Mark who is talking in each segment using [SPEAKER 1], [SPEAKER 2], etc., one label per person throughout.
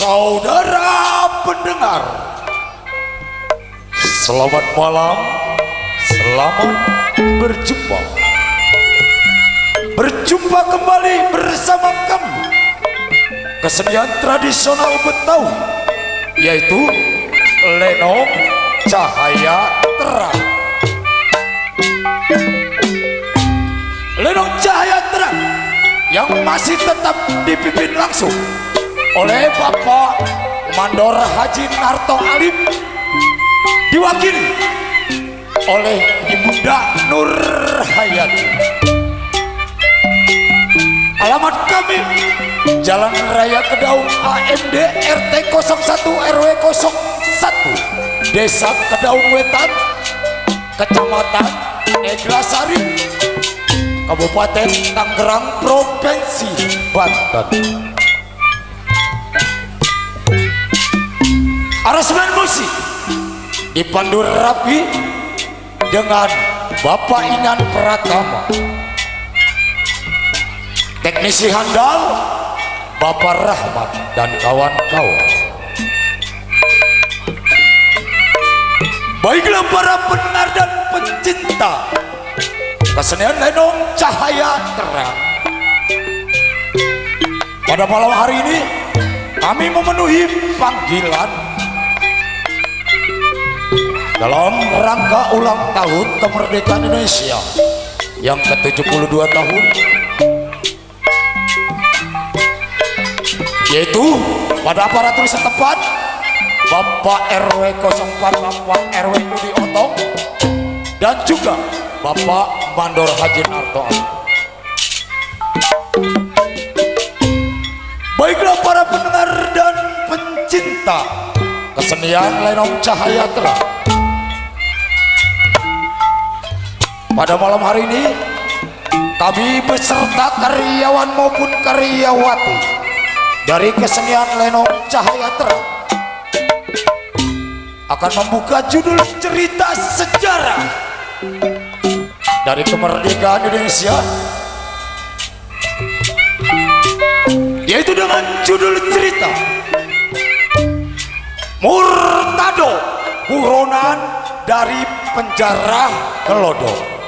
[SPEAKER 1] Saudara pendengar, selamat malam, selamat berjumpa. Berjumpa kembali bersama kami kesenian tradisional Betawi, yaitu lenong cahaya terang. Lenong cahaya terang yang masih tetap dipimpin langsung oleh Bapak Mandor Haji Narto Alim, diwakili oleh Ibunda Nur Hayati. Alamat kami Jalan Raya Kedaung AMD RT 01 RW 01 Desa Kedaung Wetan, Kecamatan Neglasari, Kabupaten Tangerang, Provinsi Banten. Aransemen musik dipandu rapi dengan Bapak Inan Pratama, teknisi handal Bapak Rahmat dan kawan-kawan. Baiklah para pendengar dan pencinta kesenian lenong cahaya terang, pada malam hari ini kami memenuhi panggilan dalam rangka ulang tahun kemerdekaan Indonesia yang ke-72 tahun, yaitu pada aparatur setempat Bapak RW 04 Bapak RW Budi Otong dan juga Bapak Mandor Haji Narto Alim. Baiklah para pendengar dan pencinta kesenian lenong cahaya terang, pada malam hari ini kami beserta karyawan maupun karyawati dari kesenian lenong cahaya terang akan membuka judul cerita sejarah dari kemerdekaan Indonesia, yaitu dengan judul cerita Murtado, buronan dari penjara Kelodok.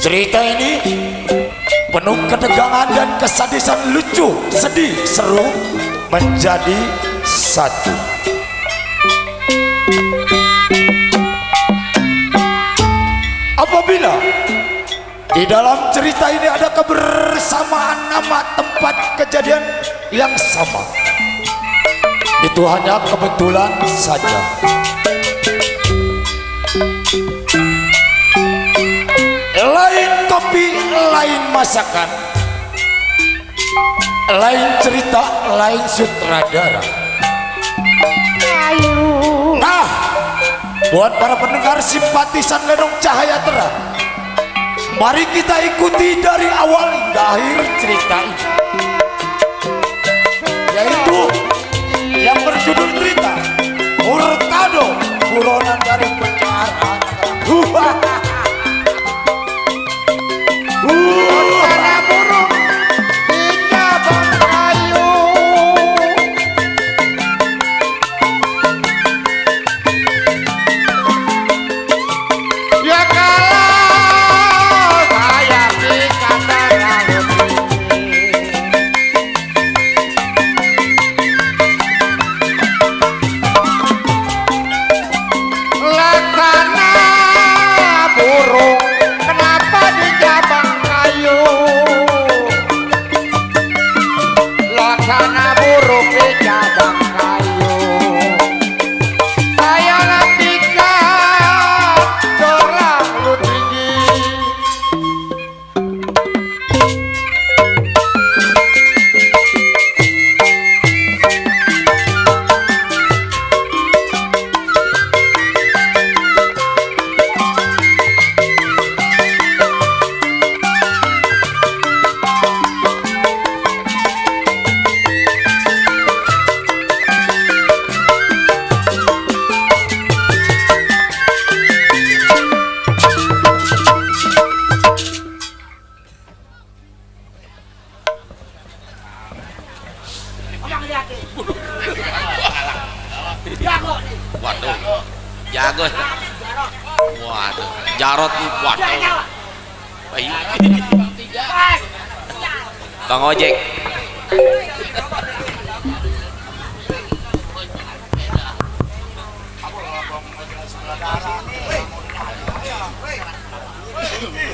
[SPEAKER 1] Cerita ini penuh ketegangan dan kesadisan, lucu, sedih, seru menjadi satu. Apabila di dalam cerita ini ada kebersamaan nama tempat kejadian yang sama, itu hanya kebetulan saja. Lain kopi, lain masakan, lain cerita, lain sutradara. Nah, buat para pendengar simpatisan lenong cahaya terang, mari kita ikuti dari awal hingga akhir cerita ini, yaitu yang berjudul cerita Murtado, buronan dari penjara.
[SPEAKER 2] Para burung di cabang kayu, ya kalau saya dikatakan laksana burung, kenapa di cabang kayu? Laksana burung di cabang kayu, saya nantikan terlalu tinggi.
[SPEAKER 3] Waduh, jago. Waduh, Jarot, waduh. Bang ojek.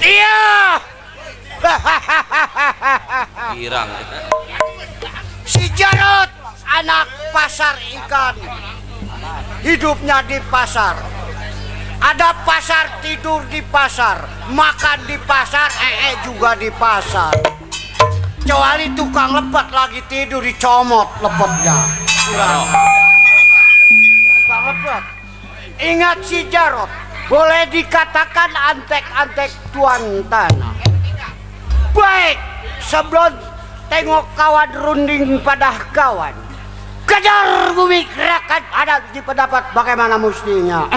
[SPEAKER 2] Iya.
[SPEAKER 3] Girang.
[SPEAKER 2] Si Jarot anak pasar ikan. Hidupnya di pasar. Ada pasar, tidur di pasar, makan di pasar, juga di pasar. Kecuali tukang lepet lagi tidur dicomot lepetnya. Tukang lepet. Ingat si Jarot, boleh dikatakan antek-antek tuan tanah. Baik, sebelum tengok kawan runding pada kawan, kejar bumi gerakan ada di pendapat bagaimana mestinya.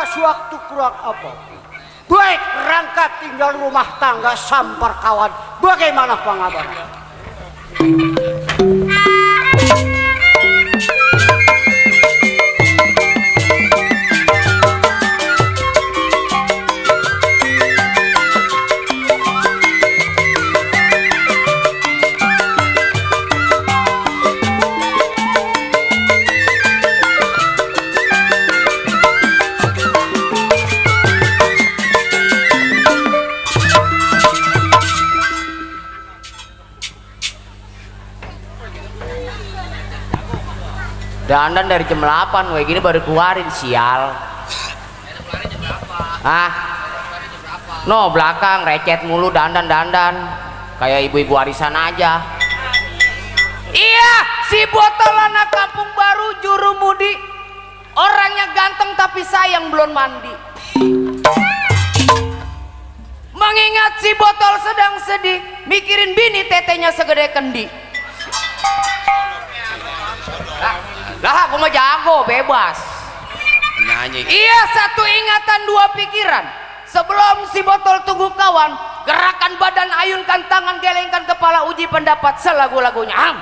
[SPEAKER 2] Sewaktu kurang apa? Baik, rangka tinggal rumah tangga sampar kawan. Bagaimana pengabaran?
[SPEAKER 4] Dandan dari jam 8, weh gini baru keluarin sial. Ah, no belakang recet mulu dandan kayak ibu-ibu arisan aja. Iya, si botol anak kampung baru juru mudi, orangnya ganteng tapi sayang belum mandi. Mengingat si botol sedang sedih, mikirin bini tetenya segede kendi. Lah aku mah jago bebas
[SPEAKER 3] Nyanyi.
[SPEAKER 4] Iya, satu ingatan dua pikiran. Sebelum si botol tunggu kawan, gerakan badan, ayunkan tangan, gelengkan kepala, uji pendapat selagu-lagunya.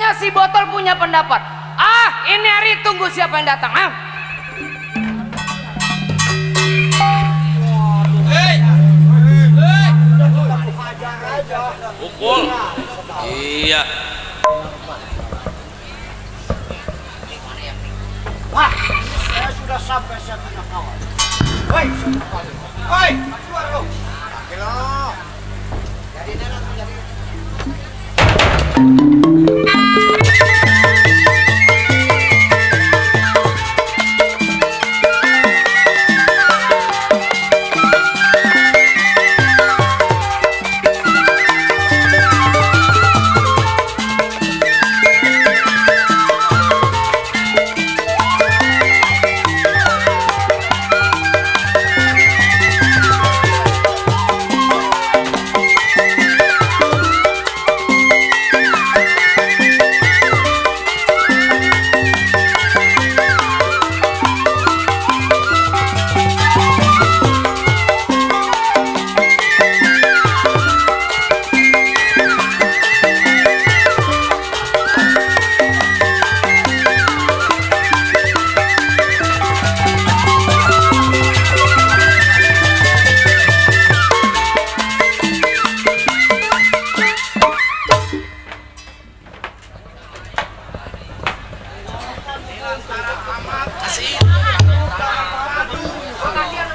[SPEAKER 4] Pokoknya si botol punya pendapat. Ini hari tunggu siapa yang datang.
[SPEAKER 3] Pukul. Iya.
[SPEAKER 2] Wah, saya sudah sampai, saya punya kawan. Woi, woi, keluar lo. Kilo. Jadi nenek jadi.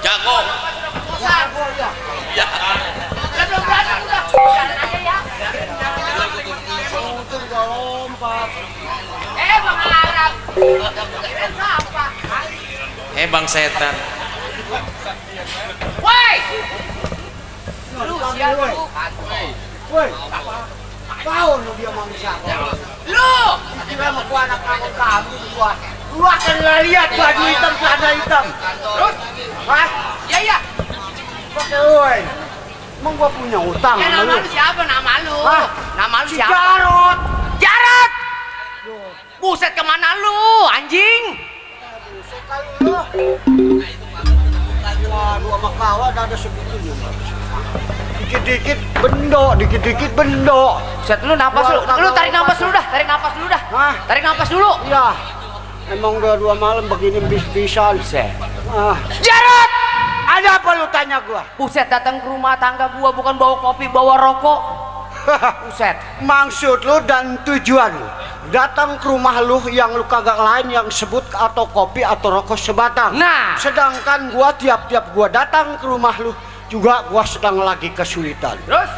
[SPEAKER 3] Jago. Ya.
[SPEAKER 4] Bang Arab.
[SPEAKER 3] Bang setan.
[SPEAKER 4] Woi.
[SPEAKER 2] Woi, kau lu dia manusia.
[SPEAKER 4] Lu.
[SPEAKER 2] Kira mau gua anak kamu gua. Lu akan lihat baju hitam, celana hitam.
[SPEAKER 4] Terus?
[SPEAKER 2] Hah?
[SPEAKER 4] Iya.
[SPEAKER 2] Pakai woi. Emang gua punya utang sama
[SPEAKER 4] Nama
[SPEAKER 2] lu?
[SPEAKER 4] lu siapa nama lu?
[SPEAKER 2] Hah?
[SPEAKER 4] Nama lu
[SPEAKER 2] Si
[SPEAKER 4] siapa?
[SPEAKER 2] Jarot.
[SPEAKER 4] Jarot. Buset kemana lu, anjing?
[SPEAKER 2] Waduh, sama kawan ada segitunya. Dikit-dikit bendo, dikit-dikit bendo.
[SPEAKER 4] Buset lu napas lu. Lu tarik napas dulu dah, tarik napas dulu dah.
[SPEAKER 2] Hah?
[SPEAKER 4] Tarik napas dulu.
[SPEAKER 2] Iya. Emang udah 2 malam begini bis-bisan.
[SPEAKER 4] Jarot.
[SPEAKER 2] Ada apa lu tanya gua?
[SPEAKER 4] Buset datang ke rumah tangga gua bukan bawa kopi, bawa rokok. Buset.
[SPEAKER 2] Maksud lu dan tujuan lu datang ke rumah lu yang lu kagak lain yang sebut atau kopi atau rokok sebatang.
[SPEAKER 4] Nah.
[SPEAKER 2] Sedangkan gua tiap-tiap gua datang ke rumah lu juga gua sedang lagi kesulitan.
[SPEAKER 4] Terus?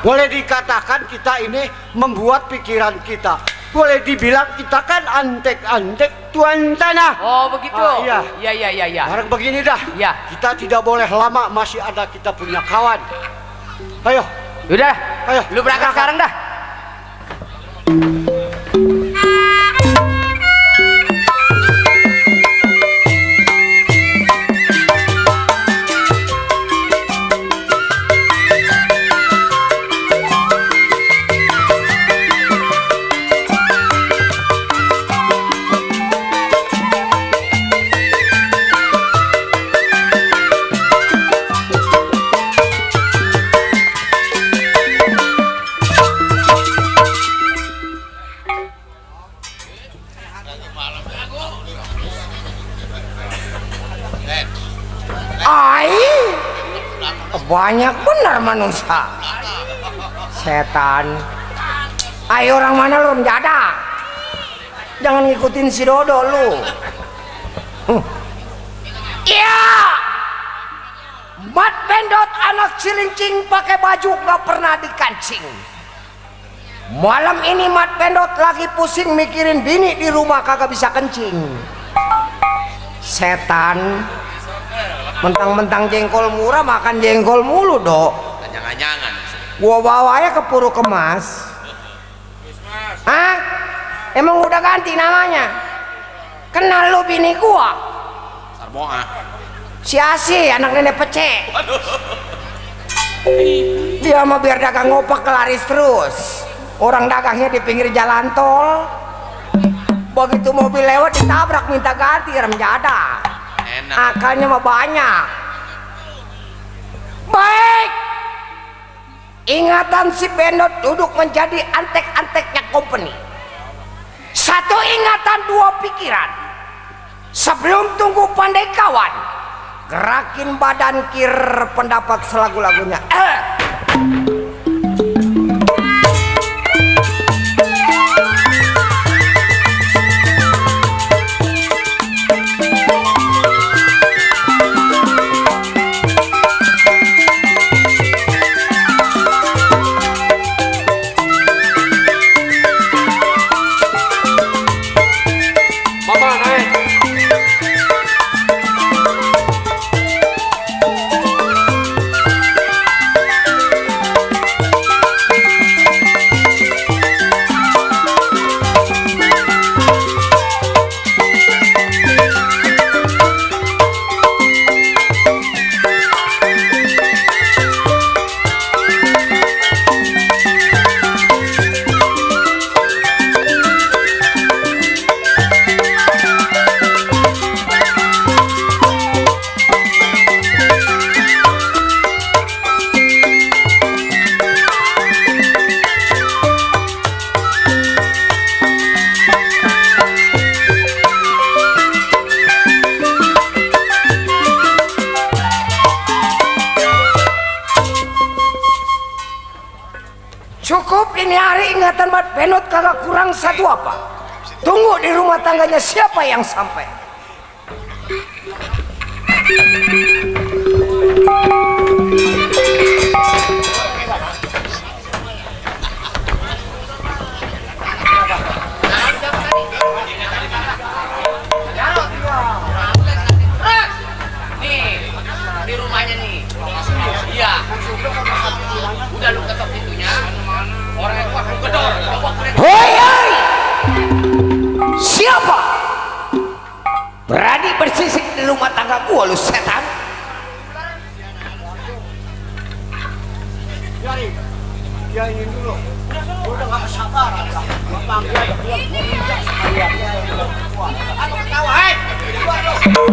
[SPEAKER 2] Boleh dikatakan kita ini membuat pikiran kita. Boleh dibilang kita kan antek-antek tuan tanah.
[SPEAKER 4] Oh begitu.
[SPEAKER 2] Iya.
[SPEAKER 4] Iya.
[SPEAKER 2] Barang begini dah.
[SPEAKER 4] Iya.
[SPEAKER 2] Kita tidak boleh lama, masih ada kita punya kawan. Ayo.
[SPEAKER 4] Udah.
[SPEAKER 2] Ayo.
[SPEAKER 4] Lu berangkat sekarang dah. Banyak benar manusia. Setan. Ayo orang mana lu menjada? Jangan ngikutin si Dodo lu. Iya. Mat Bendot anak cilincing pakai baju nggak pernah dikancing. Malam ini Mat Bendot lagi pusing mikirin bini di rumah kagak bisa kencing. Setan. Mentang-mentang jengkol murah makan jengkol mulu dok.
[SPEAKER 3] Jangan-jangan.
[SPEAKER 4] Gua bawanya ke Puru Kemas. Emang udah ganti namanya? Kenal lu bini gua?
[SPEAKER 3] Sarmoa.
[SPEAKER 4] Si Asi anak nenek pecek. Dia mah biar dagang ngopak laris terus. Orang dagangnya di pinggir jalan tol. Begitu mobil lewat ditabrak minta ganti rem jada.
[SPEAKER 3] Enak.
[SPEAKER 4] Akalnya mah banyak. Baik. Ingatan si Bendot duduk menjadi antek-anteknya company.
[SPEAKER 2] Satu ingatan, dua pikiran. Sebelum tunggu pandai kawan, gerakin badan kir pendapat selagu-lagunya. Cukup ini hari ingatan buat Benot kagak kurang satu apa. Tunggu di rumah tangganya siapa yang sampai.
[SPEAKER 4] Nih, di rumahnya nih. Iya. Udah lu ketok pintunya. Orang yang kuat lu gedor.
[SPEAKER 2] Hoi, hoi! Siapa? Berani bersisik di rumah tangga gua lu setan?
[SPEAKER 5] Dia ingin dulu. Udah gak sabaran lah.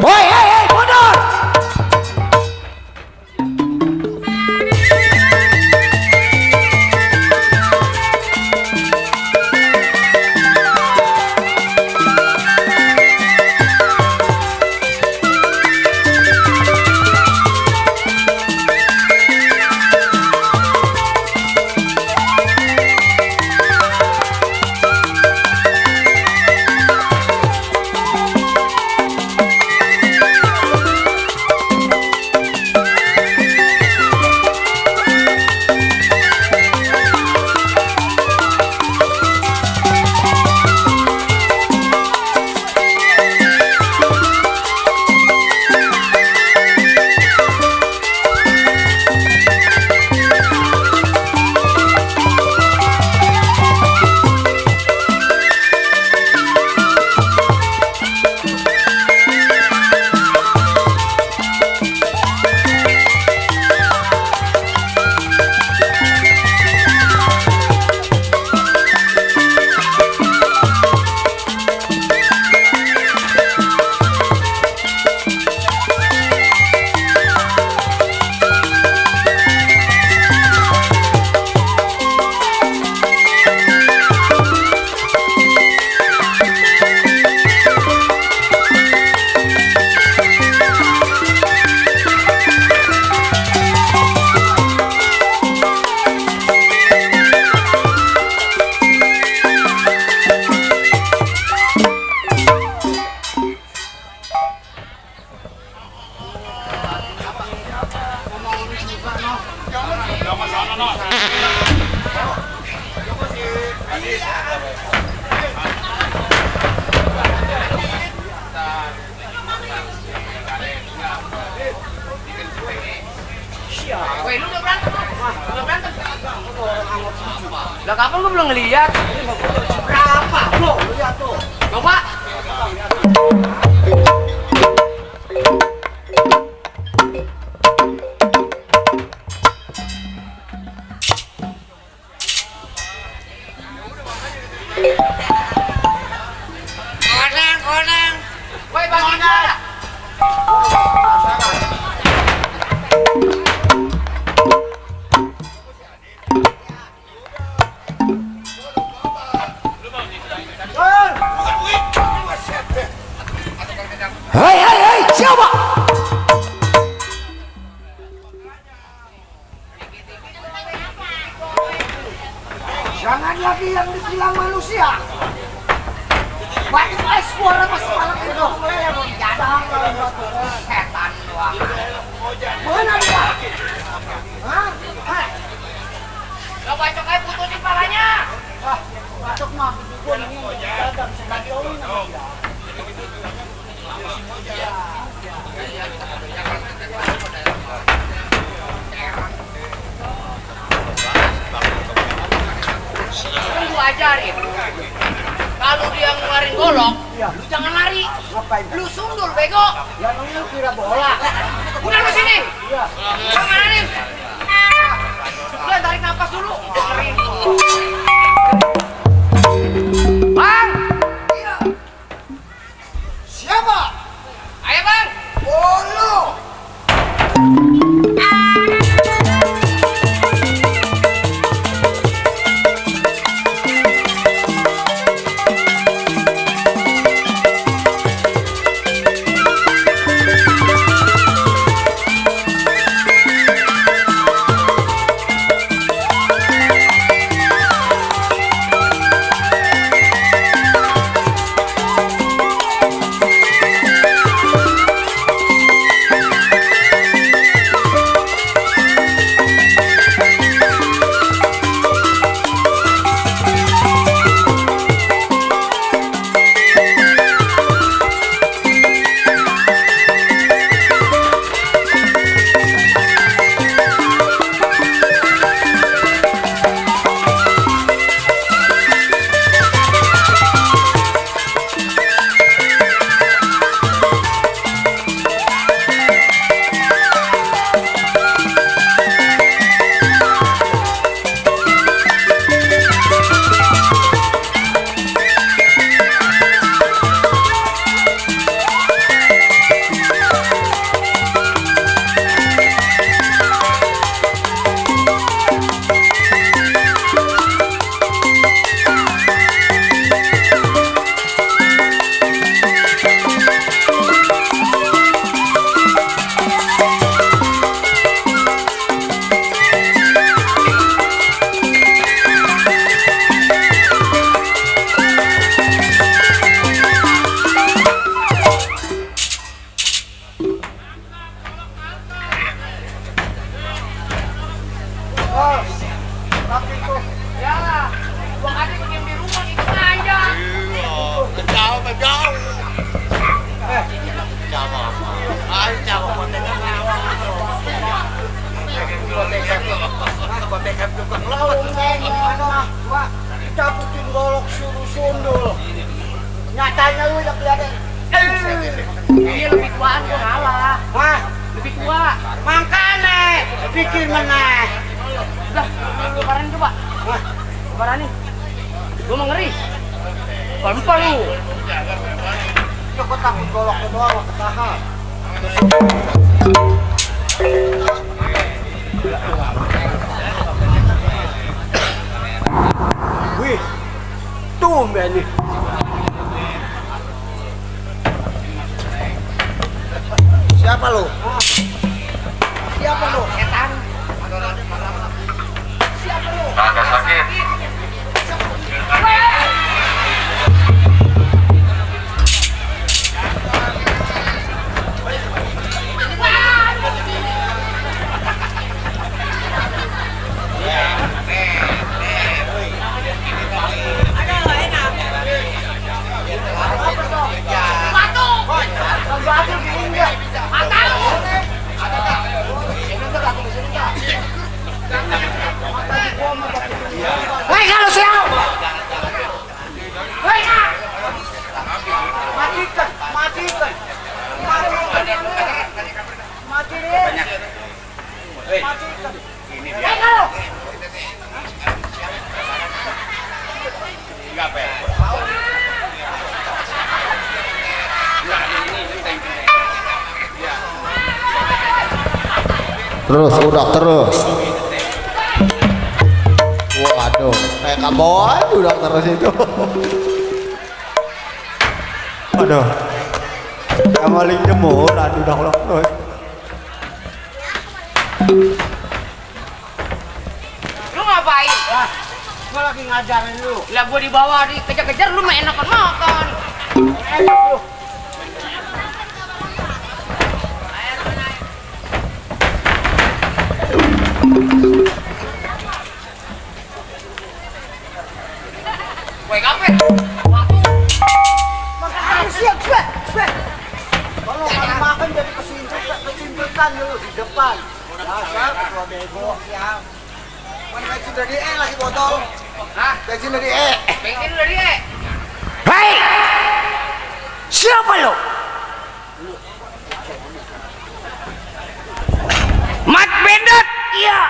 [SPEAKER 2] Hoi, hei, hei, mundur!
[SPEAKER 4] Woi, lu udah berantem? Udah berantem? Lah kapan gua belum ngeliat?
[SPEAKER 5] Berapa? Bro, lihat tuh.
[SPEAKER 4] Coba.
[SPEAKER 5] Koneng.
[SPEAKER 4] Woi, bang.
[SPEAKER 1] Hei, siapa?
[SPEAKER 2] Jangan lagi yang dibilang manusia. Baik suara mas malam itu. Jadang setan doang. Mana dia? Hah?
[SPEAKER 4] Gak bacok aja putusin palanya.
[SPEAKER 2] Wah, bacok mah. Gua ini jadang sebagai orang.
[SPEAKER 4] Kan gua ajarin. Kalau dia ngeluarin golok, lu jangan lari.
[SPEAKER 2] Ngapain?
[SPEAKER 4] Lu sundul bego.
[SPEAKER 2] Ya lu kira bola.
[SPEAKER 4] Udah lu sini.
[SPEAKER 2] Iya.
[SPEAKER 4] Kemana nih? Udah tarik nafas dulu. Bang,
[SPEAKER 2] Siapa?
[SPEAKER 4] ayo bang.
[SPEAKER 2] Bolu. Cabutin golok suruh sundul. Nyatanya lu yang kelihatan.
[SPEAKER 4] Dia lebih tuaan gua ngalah.
[SPEAKER 2] Hah?
[SPEAKER 4] Lebih tua.
[SPEAKER 2] Makanya pikir meneh.
[SPEAKER 4] Udah, lu lebaran coba.
[SPEAKER 2] Hah?
[SPEAKER 4] Lebaran nih. Gua mau ngeris. Pelan lu.
[SPEAKER 2] Ya kok takut golok ke doang lo ketahan. Wih, tumben nih. Siapa lo? Siapa lo?
[SPEAKER 4] Setan.
[SPEAKER 3] Agak sakit.
[SPEAKER 2] Hei kalau siapa? Hei! Matikan, matikan. Matikan. Matikan. Hei kalau.
[SPEAKER 1] Terus, udah terus. Waduh, kayak kaboan udah terus itu. Waduh. Maling jemuran udah loh.
[SPEAKER 4] Lu ngapain?
[SPEAKER 2] Wah, gua lagi ngajarin lu.
[SPEAKER 4] Lah gua di bawah dikejar-kejar lu mah enakan makan.
[SPEAKER 2] Enak lu.
[SPEAKER 4] Woi kafe.
[SPEAKER 2] Makan siap. Kalau nggak makan jadi kesimpulan dulu di depan. Dasar ketua bego. Siap. Mana bensin dari lagi botol.
[SPEAKER 4] Hah?
[SPEAKER 2] Bensin dari
[SPEAKER 4] Pengen udah dia.
[SPEAKER 1] Hei, siapa lo?
[SPEAKER 4] Mat Bendot.
[SPEAKER 1] Iya.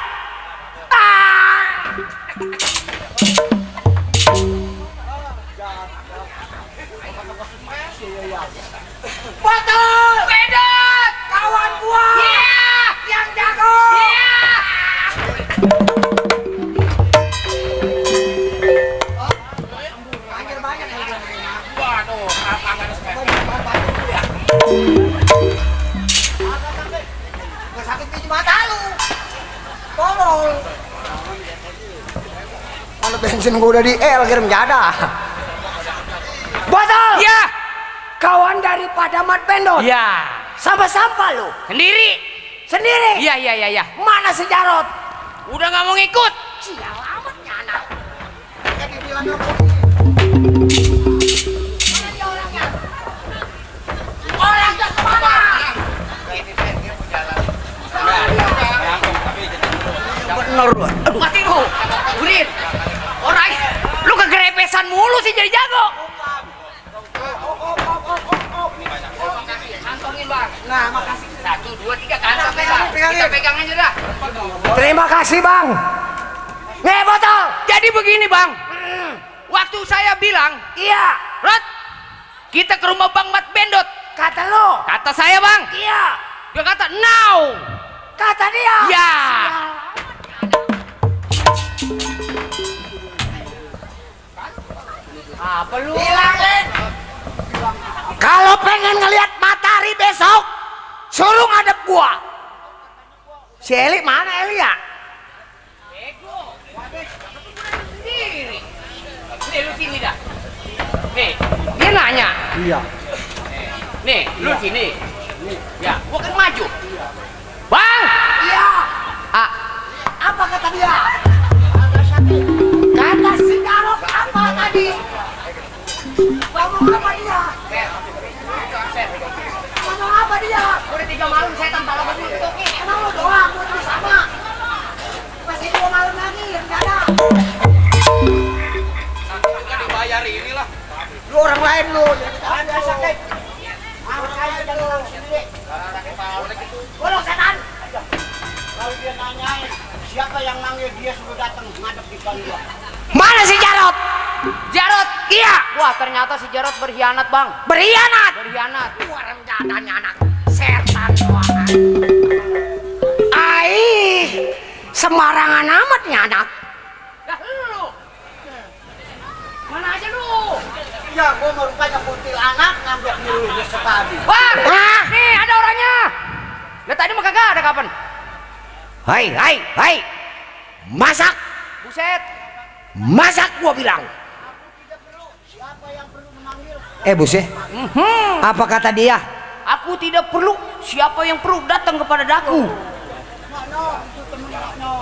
[SPEAKER 4] Botol. Bendot.
[SPEAKER 1] Kawan gua.
[SPEAKER 4] Iya.
[SPEAKER 1] Yang jago.
[SPEAKER 4] Iya. Waduh, kagak ada sepeda.
[SPEAKER 2] Nggak sakit biji mata lu. Tolong. Mana bensin gua udah di kirim jadah.
[SPEAKER 1] Botol.
[SPEAKER 4] Iya.
[SPEAKER 1] Kawan daripada Mat Bendot.
[SPEAKER 4] Iya.
[SPEAKER 1] Sampah-sampah lu.
[SPEAKER 4] Sendiri.
[SPEAKER 1] Sendiri.
[SPEAKER 4] Iya.
[SPEAKER 1] Mana si Jarot?
[SPEAKER 4] Udah nggak mau ngikut.
[SPEAKER 1] Sial amatnya anak.
[SPEAKER 2] Kan dibilang apa?
[SPEAKER 1] Orangnya kemana?
[SPEAKER 2] Bener lu.
[SPEAKER 4] Mati lu. Urin. Orang lu kegerepesan mulu sih jadi jago. Kantongin bang.
[SPEAKER 2] Nah, makasih.
[SPEAKER 4] 1, 2, 3 kantong bang. Kita pegang aja dah.
[SPEAKER 1] Terima kasih bang. Nih botol.
[SPEAKER 4] Jadi begini bang. Waktu saya bilang,
[SPEAKER 1] Iya.
[SPEAKER 4] Rod, kita ke rumah Bang Mat Bendot.
[SPEAKER 1] Kata lo.
[SPEAKER 4] Kata saya bang.
[SPEAKER 1] Iya.
[SPEAKER 4] Dia kata now.
[SPEAKER 1] Kata dia.
[SPEAKER 4] Ya. Apa lu?
[SPEAKER 1] Bilangin. Kalau pengen ngelihat matahari besok, suruh ngadep gua. Si Eli mana Eli ya?
[SPEAKER 4] Bego. Sendiri. Nih lu sini dah. Nih, dia nanya.
[SPEAKER 2] Iya.
[SPEAKER 4] Nih, lu sini. Ya, gua kan maju. Bang.
[SPEAKER 1] Iya.
[SPEAKER 4] Ah,
[SPEAKER 1] Apa kata dia? Kata si Jarot apa tadi? Ngomong apa dia? Ngomong apa dia?
[SPEAKER 4] udah 3 malam setan pala batu itu.
[SPEAKER 1] Emang lo doang, gua juga sama. Masih 2 malam lagi, enggak ada.
[SPEAKER 4] Dibayar inilah.
[SPEAKER 2] Lu orang lain lu. Ada sakit.
[SPEAKER 1] Bolong setan.
[SPEAKER 2] Kalau dia nanyain siapa yang manggil dia suruh datang ngadep di depan gua.
[SPEAKER 1] Mana si Jarot?
[SPEAKER 4] Jarot.
[SPEAKER 1] Iya.
[SPEAKER 4] Wah, ternyata si Jarot berkhianat, Bang.
[SPEAKER 1] Berkhianat.
[SPEAKER 4] Berkhianat.
[SPEAKER 1] Wah, rencananya anak setan doang. Ai, sembarangan amatnya anak.
[SPEAKER 4] Lah lu. Mana aja lu?
[SPEAKER 2] Ya, gua mau rupanya kuntilanak ngambil dulu dia sekali.
[SPEAKER 4] Bang.
[SPEAKER 1] Ah.
[SPEAKER 4] Nih, ada orangnya. Lah tadi mah kagak ada kapan?
[SPEAKER 1] Hai. Masak.
[SPEAKER 4] Buset.
[SPEAKER 1] Masak gua bilang.
[SPEAKER 2] Siapa yang perlu memanggil?
[SPEAKER 1] Bus ya. Apa kata dia?
[SPEAKER 4] Aku tidak perlu. Siapa yang perlu datang kepada daku?
[SPEAKER 2] No, itu temen no.